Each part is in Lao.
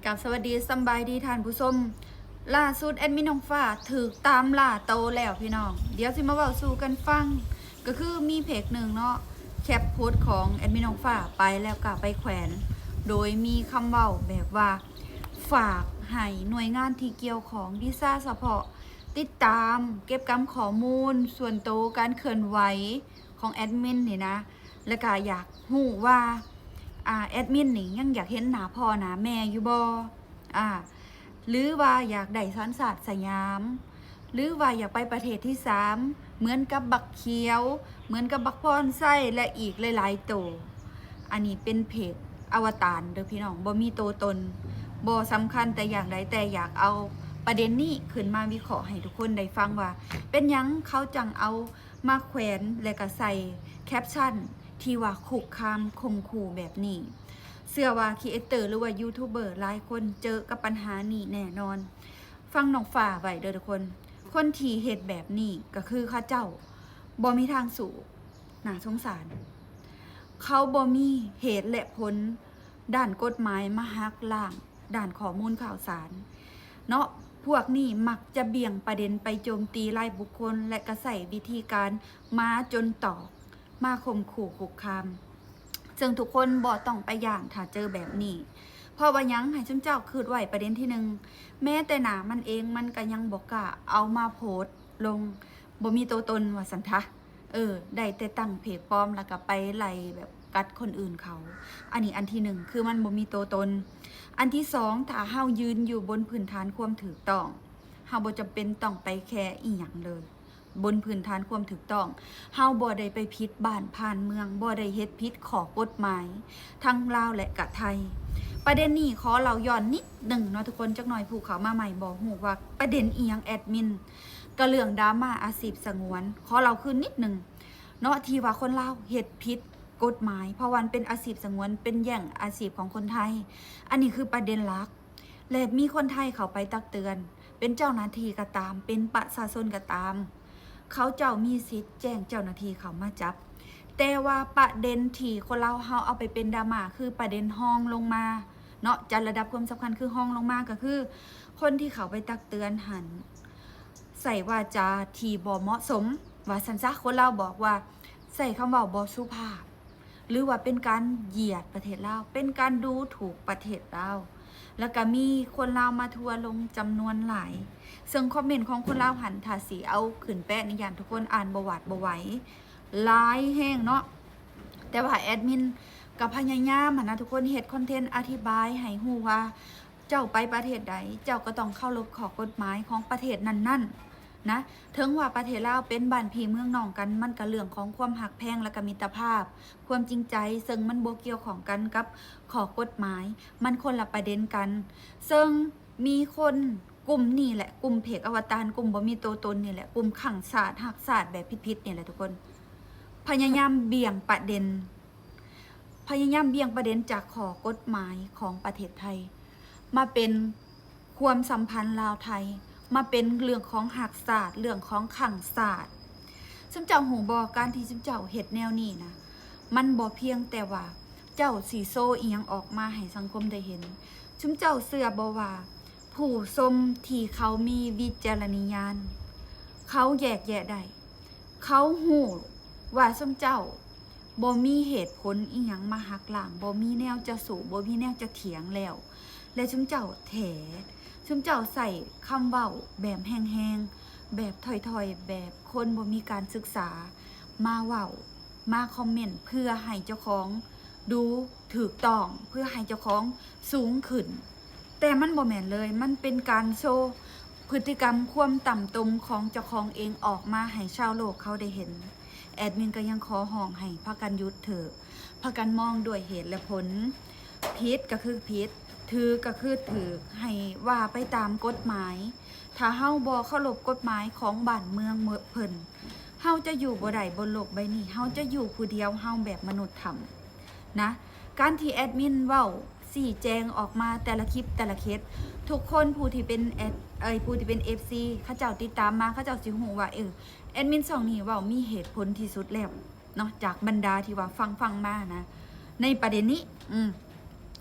กราบสวัสดี สำบายดีท่านผู้ชม ล่าสุดแอดมินน้องฟ้าถูกตามล่าโตแล้วพี่น้อง เดี๋ยวสิมาเว้าสู่กันฟัง ก็คือมีเพจหนึ่งเนาะ แคปโพสต์ของแอดมินน้องฟ้าไปแล้วก็ไปแขวน โดยมีคำเว้าแบบว่า ฝากให้หน่วยงานที่เกี่ยวข้องวิชาเฉพาะ ติดตามเก็บกำข้อมูลส่วนโต การเคลื่อนไหวของแอดมินนี่นะ แล้วก็อยากรู้ว่า อ่า แอดมินนี่ยังอยากเห็นหน้าพ่อหน้าแม่อยู่บ่ อ่า หรือว่าอยากได้สัญชาติสยาม หรือว่าอยากไปประเทศที่สาม เหมือนกับบักเขียว เหมือนกับบักพรไชย และอีกหลายๆโต อันนี้เป็นเพจอวตารเด้อพี่น้อง บ่มีโตตน บ่สำคัญแต่อย่างใด แต่อยากเอาประเด็นนี้ขึ้นมาวิเคราะห์ให้ทุกคนได้ฟังว่า เป็นหยังเขาจั่งเอามาแขวน และก็ใส่แคปชั่นที่ว่าคุกคามข่มขู่แบบนี้ เชื่อว่าครีเอเตอร์หรือว่ายูทูบเบอร์หลายคนเจอกับปัญหานี้แน่นอน ฟังน้องฟ้าไว้เด้อทุกคน คนที่เฮ็ดแบบนี้ก็คือเขาเจ้าบ่มีทางสู้ น่าสงสาร เขาบ่มีเหตุและผลด้านกฎหมายมาหักล้างด้านข้อมูลข่าวสารเนาะ พวกนี้มักจะเบี่ยงประเด็นไปโจมตีรายบุคคล และก็ใช้วิธีการหมาจนตอก มาข่มขู่คุกคาม ซึ่งทุกคนบ่ต้องไปย้านถ้าเจอแบบนี้ เพราะว่าหยัง ให้ซุมเจ้าคิดไว้ประเด็นที่หนึ่ง แม้แต่หน้ามันเองมันก็ยังบ่กล้าเอามาโพสต์ลง บ่มีโตตนว่าซั้นซะ เออ ได้แต่ตั้งเพจปลอมแล้วก็ไปไล่แบบกัดคนอื่นเขา อันนี้อันที่หนึ่ง คือมันบ่มีโตตน อันที่สอง ถ้าเฮายืนอยู่บนพื้นฐานความถูกต้อง เฮาบ่จำเป็นต้องไปแคร์อิหยังเลย บนพื้นฐานความถูกต้อง เฮาบ่ได้ไปผิดบ้านผ่านเมือง บ่ได้เฮ็ดผิดข้อกฎหมาย ทั้งลาวและกะไทย ประเด็นนี้ขอเล่าย้อนนิดหนึ่งเนาะทุกคน จักหน่อยผู้เข้ามาใหม่บ่ฮู้ว่าประเด็นอิหยังแอดมิน กะเรื่องดราม่าอาชีพสงวน ขอเล่าคืนนิดหนึ่งเนาะ ที่ว่าคนลาวเฮ็ดผิดกฎหมาย เพราะว่ามันเป็นอาชีพสงวน เป็นแย่งอาชีพของคนไทย อันนี้คือประเด็นหลัก และมีคนไทยเข้าไปตักเตือน เป็นเจ้าหน้าที่ก็ตาม เป็นประชาชนก็ตาม เขาเจ้ามีสิทธิ์แจ้งเจ้าหน้าที่เข้ามาจับ แต่ว่าประเด็นที่คนลาวเฮาเอาไปเป็นดราม่า คือประเด็นรองลงมาเนาะ จัดระดับความสำคัญคือรองลงมา ก็คือคนที่เข้าไปตักเตือนหั้น ใช้วาจาที่บ่เหมาะสม ว่าซั้นซะ คนลาวบอกว่าใช้คำเว้าบ่สุภาพ หรือว่าเป็นการเหยียดประเทศลาว เป็นการดูถูกประเทศลาว แล้วก็มีคนลาวมาทัวร์ลงจำนวนหลาย ซึ่งคอมเมนต์ของคนลาวหั้น ถ้าสิเอาขึ้นแปะนี่ ย่านทุกคนอ่านบ่หวาดบ่ไหว หลายแฮงเนาะ แต่ว่าแอดมินก็พยายามหั้นนะทุกคน เฮ็ดคอนเทนต์อธิบายให้ฮู้ว่า เจ้าไปประเทศใด เจ้าก็ต้องเคารพข้อกฎหมายของประเทศนั้นๆ นะ ถึงว่าประเทศลาวเป็นบ้านพี่เมืองน้องกัน มันก็เรื่องของความฮักแพง แล้วก็มิตรภาพ ความจริงใจ ซึ่งมันบ่เกี่ยวข้องกันกับข้อกฎหมาย มันคนละประเด็นกัน ซึ่งมีคนกลุ่มนี้แหละ กลุ่มเพจอวตาร กลุ่มบ่มีตัวตนนี่แหละ กลุ่มคลั่งชาติ ฮักชาติแบบผิดๆ นี่แหละทุกคน พยายามเบี่ยงประเด็น พยายามเบี่ยงประเด็นจากข้อกฎหมายของประเทศไทย มาเป็นความสัมพันธ์ลาวไทย มาเป็นเรื่องของฮักชาติ เรื่องของคลั่งชาติ ซุมเจ้าฮู้บ่ การที่ซุมเจ้าเฮ็ดแนวนี้นะ มันบ่เพียงแต่ว่าเจ้าสิโชว์อิหยังออกมาให้สังคมได้เห็น ซุมเจ้าเชื่อบ่ว่า ผู้ชมที่เขามีวิจารณญาณ เขาแยกแยะได้ เขาฮู้ว่าซุมเจ้าบ่มีเหตุผลอิหยังมาหักล้าง บ่มีแนวจะสู้ บ่มีแนวจะเถียงแล้ว และซุมเจ้าแถ ซุมเจ้าใช้คำเว้าแบบแฮงๆ แบบถ่อยๆ แบบคนบ่มีการศึกษา มาเว้า มาคอมเมนต์ เพื่อให้เจ้าของดูถูกต้อง เพื่อให้เจ้าของสูงขึ้น แต่มันบ่แม่นเลย มันเป็นการโชว์พฤติกรรมความต่ำตมของเจ้าของเองออกมาให้ชาวโลกเขาได้เห็น แอดมินก็ยังขอฮ้องให้พากันหยุดเถาะ พากันมองด้วยเหตุและผล ผิดก็คือผิด ถูกก็คือถูก ให้ว่าไปตามกฎหมาย ถ้าเฮาบ่เคารพกฎหมายของบ้านเมืองเพิ่น เฮาจะอยู่บ่ได้บนโลกใบนี้ เฮาจะอยู่ผู้เดียว เฮาแบบมนุษย์ถ้ำนะ การที่แอดมินเว้า ชี้แจงออกมาแต่ละคลิปแต่ละเคส ทุกคนผู้ที่เป็นแอด เอ้ย ผู้ที่เป็นเอฟซี เขาเจ้าติดตามมา เขาเจ้าสิฮู้ว่า เออ แอดมินช่องนี้เว้ามีเหตุผลที่สุดแล้วเนาะ จากบรรดาที่ว่าฟังๆ มานะ ในประเด็นนี้ อืม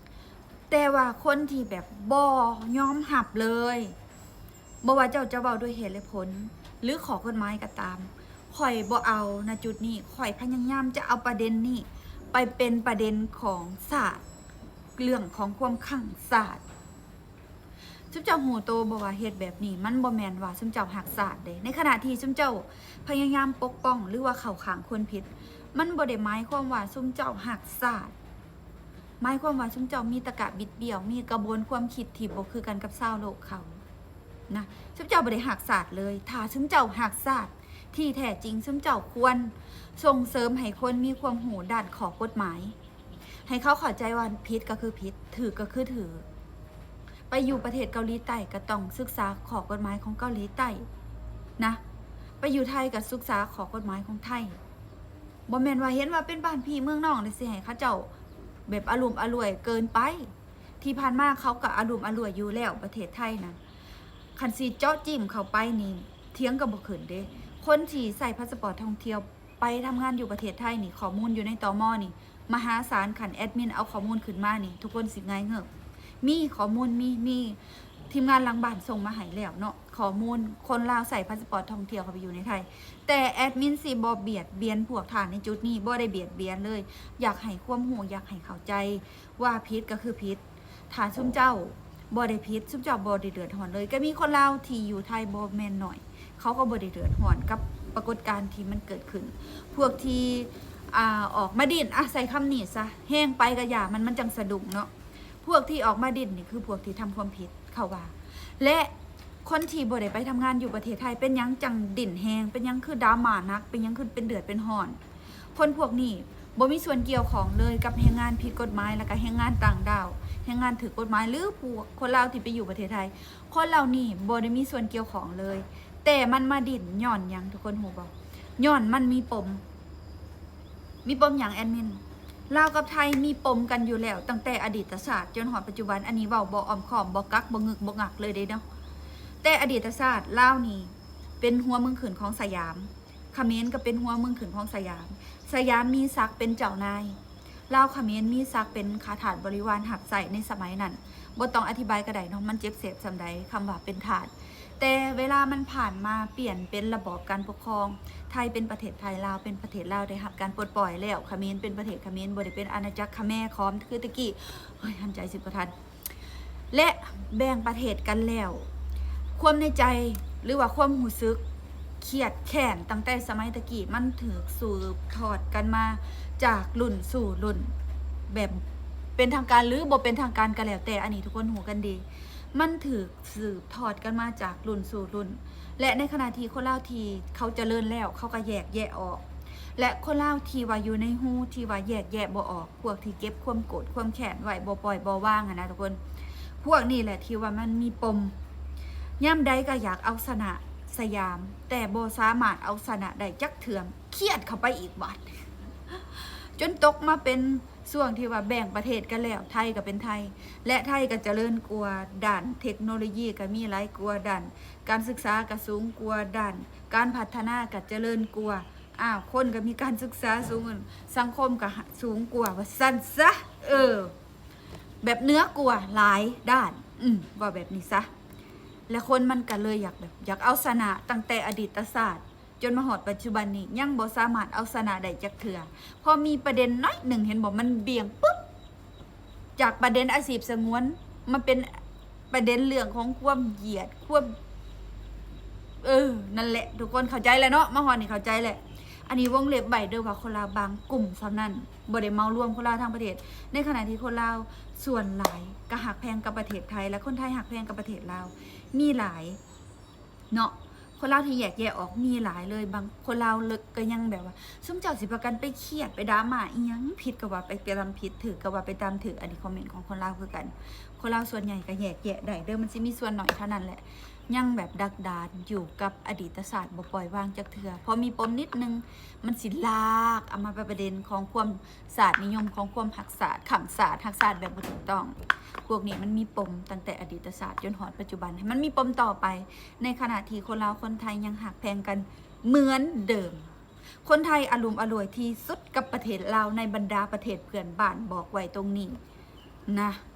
แ ແຕ່ວ່າຄົນທີ່ແບບບໍ່ຍອມຮັບເລີຍ ບໍ່ວ່າເຈົ້າຈະເວົ້າດ້ວຍເຫດແລະຜົນ ຫຼື ຂໍ້ກົດໝາຍກໍຕາມ, ຂ້ອຍບໍ່ເອົານະຈຸດນີ້. ຂ້ອຍພະຍາຍາມຈະເອົາປະເດັນນີ້ໄປເປັນປະເດັນຂອງຊາດ, ເລື່ອງຂອງຄວາມຄັ້ງຊາດ. ຊຸມເຈົ້າຮູ້ໂຕບໍ່ວ່າເຮັດແບບນີ້ ມັນບໍ່ແມ່ນວ່າຊຸມເຈົ້າຮັກຊາດເດ້. ໃນຂະນະທີ່ຊຸມເຈົ້າພະຍາຍາມປົກປ້ອງ ຫຼືວ່າເຂົ້າຂ້າງຄົນຜິດ, ມັນບໍ່ໄດ້ໝາຍຄວາມວ່າຊຸມເຈົ້າຮັກຊາດ. ໝາຍຄວາມວ່າຊຸມເຈົ້າມີຕະກະບິດບ້ຽວ, ມີກະບວນຄວາມຄິດທີ່ບໍ່ຄືກັນກັບຊາວໂລກເຂົານະ. ຊຸມເຈົ້າບໍ່ໄດ້ຮັກຊາດເລີຍ. ຖ້າຊຸມເຈົ້າຮັກຊາດທີ່ແທ້ຈິງ, ຊຸມເຈົ້າຄວນສົ່ງເສີມໃຫ້ຄົນມີຄວາມຮູ້ດ້ານຂໍ້ກົດໝາຍ. ໃຫ້ເຂົາເຂົ້າໃຈວ່າຜິດກໍຄືຜິດ, ຖືກກໍຄືຖືກ. ໄປຢູ່ປະເທດເກົາຫຼີໃຕ້ກໍຕ້ອງສຶກສາຂໍ້ກົດໝາຍຂອງເກົາຫຼີໃຕ້ນະ, ໄປຢູ່ໄທກໍສຶກສາຂໍ້ກົດໝາຍຂອງໄທ. ບໍ່ແມ່ນວ່າເຫັນວ່າເປັນບ້ານພີ່ເມືອງນ້ອງແລ້ວຊິໃຫ້ເຂົາເຈົ້າແບບອະລຸມອະລວຍເກີນໄປ. ທີ່ຜ່ານມາເຂົາກໍອະລຸມອະລວຍຢູ່ແລ້ວ ປະເທດໄທນະ. ຄັນຊິເຈາະຈິ້ມເຂົ້າໄປນີ້ ຖຽງກໍບໍ່ຂຶ້ນເດ້. ຄົນທີ່ໃຊ້ພາສະປອດທ່ອງທ່ຽວ ໄປທຳງານຢູ່ປະເທດໄທນີ້ ຂໍ້ມູນຢູ່ໃນ ຕມ ນີ້ ມະຫາສານ. ຄັນແອດມິນເອົາຂໍ້ມູນຂຶ້ນມານີ້ ທຸກຄົນຊິຫງາຍເງີບ. ມີຂໍ້ມູນ ມີ ມີທີມງານຫຼັງບ້ານສົ່ງມາໃຫ້ແລ້ວເນາະ, ຂໍ້ມູນຄົນລາວໃຊ້ພາສະປອດທ່ອງທ່ຽວເຂົ້າໄປຢູ່ໃນໄທ. ແຕ່ແອດມິນຊິບໍ່ບຽດບຽນພວກທ່ານໃນຈຸດນີ້, ບໍ່ໄດ້ບຽດບຽນເລີຍ. ຢາກໃຫ້ຄວາມຮູ້, ຢາກໃຫ້ເຂົ້າໃຈວ່າຜິດກໍຄືຜິດ. ຖ້າຊຸມເຈົ້າບໍ່ໄດ້ຜິດ, ຊຸມເຈົ້າບໍ່ໄດ້ເດືອດຮ້ອນເລີຍ. ກໍມີຄົນລາວທີ່ຢູ່ໄທບໍ່ແມ່ນໜ້ອຍ, ເຂົາກໍບໍ່ໄດ້ເດືອດຮ້ອນກັບປາກົດການທີ່ມັນເກີດຂຶ້ນ. ພວກທີ່ ອ່າ ອອກມາດິ້ນ, ອາ ໃຊ້ຄຳນີ້ຊະ, ແຮງໄປກໍຢ່າ, ມັນ ມັນຈັ່ງສະດຸ້ງເນາະ. ພວກທີ່ອອກມາດິ້ນນີ້ຄືພວກທີ່ທຳຄວາມຜິດ ເຂົາວ່າ. ແລະ ຄົນທີ່ບໍ່ໄດ້ໄປທຳງານຢູ່ປະເທດໄທ ເປັນຫຍັງຈັ່ງດິ້ນແຮງ? ເປັນຫຍັງຄືດຣາມາໜັກ? ເປັນຫຍັງຄືເປັນເດືອດເປັນຮ້ອນ? ຄົນພວກນີ້ບໍ່ມີສ່ວນກ່ຽວຂ້ອງເລີຍກັບແຮງງານຜິດກົດໝາຍ ແລ້ວກໍແຮງງານຕ່າງດ້າວ, ແຮງງານຖືກກົດໝາຍ ຫຼື ພວກຄົນລາວທີ່ໄປຢູ່ປະເທດໄທ. ຄົນເຫຼົ່ານີ້ບໍ່ໄດ້ມີສ່ວນກ່ຽວຂ້ອງເລີຍ. ແຕ່ມັນມາດິ້ນຍ້ອນຫຍັງ ທຸກຄົນຮູ້ບໍ່? ຍ້ອນມັນມີປົມ. ມີປົມຫຍັງແອດມິນ? ລາວກັບໄທມີປົມກັນຢູ່ແລ້ວ ຕັ້ງແຕ່ອະດີດຕະຊາດຈົນຮອດປັດຈຸບັນ. ອັນນີ້ເວົ້າບໍ່ອ້ອມຄ້ອມ, ບໍ່ກັກ, ບໍ່ງຶກ, ບໍ່ງັກເລີຍເດ້ເນາະ. ແຕ່ອະດີດຕະຊາດ ລາວນີ້ເປັນຫົວເມືອງຂຶ້ນຂອງສະຫຍາມ. ຂະເໝນກໍເປັນຫົວເມືອງຂຶ້ນຂອງສະຫຍາມ. ສະຫຍາມມີສັກເປັນເຈົ້ານາຍ. ລາວຂະເໝນມີສັກເປັນຂ້າທາດບໍລິວານຮັບໃຊ້ໃນສະໄໝນັ້ນ. ບໍ່ຕ້ອງອະທິບາຍກໍໄດ້ເນາະ, ມັນເຈັບແສບສ່ຳໃດ ຄຳວ່າເປັນທາດ. ແຕ່ເວລາມັນຜ່ານມາ ປ່ຽນເປັນລະບອບການປົກຄອງ, ໄທເປັນປະເທດໄທ, ລາວເປັນປະເທດລາວ, ໄດ້ຮັບການປົດປ່ອຍແລ້ວ. ຂະເໝນເປັນປະເທດຂະເໝນ, ບໍ່ໄດ້ເປັນອານາຈັກຂະແມຂອມຄືແຕ່ກີ້. ໂອ້ຍ ຫາຍໃຈສິບໍ່ທັນ. ແລະ ແບ່ງປະເທດກັນແລ້ວ, ຄວາມໃນໃຈ ຫຼືວ່າຄວາມຮູ້ສຶກຄຽດແຄ້ນຕັ້ງແຕ່ສະໄໝແຕ່ກີ້ ມັນຖືກສືບທອດກັນມາຈາກລຸ້ນສູ່ລຸ້ນ, ແບບເປັນທາງການ ຫຼື ບໍ່ເປັນທາງການກໍແລ້ວແຕ່, ອັນນີ້ທຸກຄົນຮູ້ກັນດີ. ມັນຖືກສືບທອດກັນມາຈາກລຸ້ນສູ່ລຸ້ນ ແລະ ໃນຂະນະທີ່ຄົນລາວທີ່ເຂົາຈະເລີນແລ້ວ ເຂົາກໍແຍກແຍະອອກ, ແລະ ຄົນລາວທີ່ວ່າຢູ່ໃນຮູທີ່ວ່າແຍກແຍະບໍ່ອອກ, ພວກທີ່ເກັບຄວາມໂກດຄວາມແຄ້ນໄວ້ ບໍ່ປ່ອຍບໍ່ວາງຫັ້ນນະທຸກຄົນ, ພວກນີ້ແຫຼະທີ່ວ່າມັນມີປົມ. ຍາມໃດກໍຢາກເອົາຊະນະສະຫຍາມ, ແຕ່ບໍ່ສາມາດເອົາຊະນະໄດ້ຈັກເທື່ອ, ຄຽດເຂົ້າໄປອີກບາດ, ຈົນຕົກມາເປັນຊ່ວງທີ່ວ່າແບ່ງປະເທດກັນແລ້ວ, ໄທກໍເປັນໄທ ແລະ ໄທກໍຈະເລີນກວ່າ, ດ້ານເທັກໂນໂລຢີກໍມີຫຼາຍກວ່າ, ດ້ານການສຶກສາກໍສູງກວ່າ, ດ້ານການພັດທະນາກໍຈະເລີນກວ່າ. ອ້າວ ຄົນກໍມີການສຶກສາສູງ, ສັງຄົມກໍສູງກວ່າ ວ່າຊັ້ນຊະ. ເອີ ແບບເໜືອກວ່າຫຼາຍດ້ານ, ອືມ ເວົ້າແບບນີ້ຊະ. ແລະ ຄົນມັນກໍເລີຍຢາກແບບ ຢາກເອົາຊະນະຕັ້ງແຕ່ອະດີດຕະຊາດຈົນມາຮອດປັດຈຸບັນນີ້ ຍັງບໍ່ສາມາດເອົາຊະນະໄດ້ຈັກເທື່ອ. ພໍມີປະເດັນໜ້ອຍໜຶ່ງ ເຫັນບໍ່, ມັນບ່ຽງປຶບ ຈາກປະເດັນອາຊີບສະຫງວນ ມາເປັນປະເດັນເລື່ອງຂອງຄວາມຢຽດ ຄວາມ ເອີ ນັ້ນແຫຼະ ທຸກຄົນເຂົ້າໃຈແລ້ວເນາະ, ມາຮອດນີ້ເຂົ້າໃຈແລ້ວ. ອັນນີ້ວົງເລັບໄວ້ເດີ້ວ່າ ຄົນລາວບາງກຸ່ມສ່ຳນັ້ນ, ບໍ່ໄດ້ເໝົາລວມຄົນລາວທັງປະເທດ. ໃນຂະນະທີ່ຄົນລາວສ່ວນຫຼາຍກໍຮັກແພງກັບປະເທດໄທ ແລະ ຄົນໄທຮັກແພງກັບປະເທດລາວ ມີຫຼາຍເນາະ. ຄົນລາວທີ່ແຍກແຍະອອກມີຫຼາຍເລີຍ. ບາງຄົນລາວກໍຍັງແບບວ່າ ຊຸມເຈົ້າຊິພາກັນໄປຄຽດໄປດຣາມາອີ່ຫຍັງ, ຜິດກໍວ່າໄປຕາມຜິດ, ຖືກກໍວ່າໄປຕາມຖືກ. ອັນນີ້ຄອມເມັນຂອງຄົນລາວຄືກັນ. ຄົນລາວສ່ວນໃຫຍ່ກໍແຍກແຍະໄດ້ເດີ້, ມັນຊິມີສ່ວນໜ້ອຍເທົ່ານັ້ນແຫຼະ ຍັງແບບດັກດານຢູ່ກັບອະດີດຕະຊາດ ບໍ່ປ່ອຍວາງຈັກເທື່ອ. ພໍມີປົມນິດໜຶ່ງ ມັນຊິລາກເອົາມາເປັນປະເດັນຂອງຄວາມຊາດນິຍົມ, ຂອງຄວາມຮັກຊາດ, ຄັ້ງຊາດ, ຮັກຊາດແບບບໍ່ຖືກຕ້ອງ. ພວກນີ້ມັນມີປົມຕັ້ງແຕ່ອະດີດຕະຊາດຈົນຮອດປັດຈຸບັນ, ໃຫ້ມັນມີປົມຕໍ່ໄປ. ໃນຂະນະທີ່ຄົນລາວຄົນໄທຍັງຮັກແພງກັນເໝືອນເດີມ. ຄົນໄທອະລຸມອະລວຍທີ່ສຸດກັບປະເທດລາວໃນບັນດາປະເທດເພື່ອນບ້ານ, ບອກໄວ້ຕົງນີ້ນະ.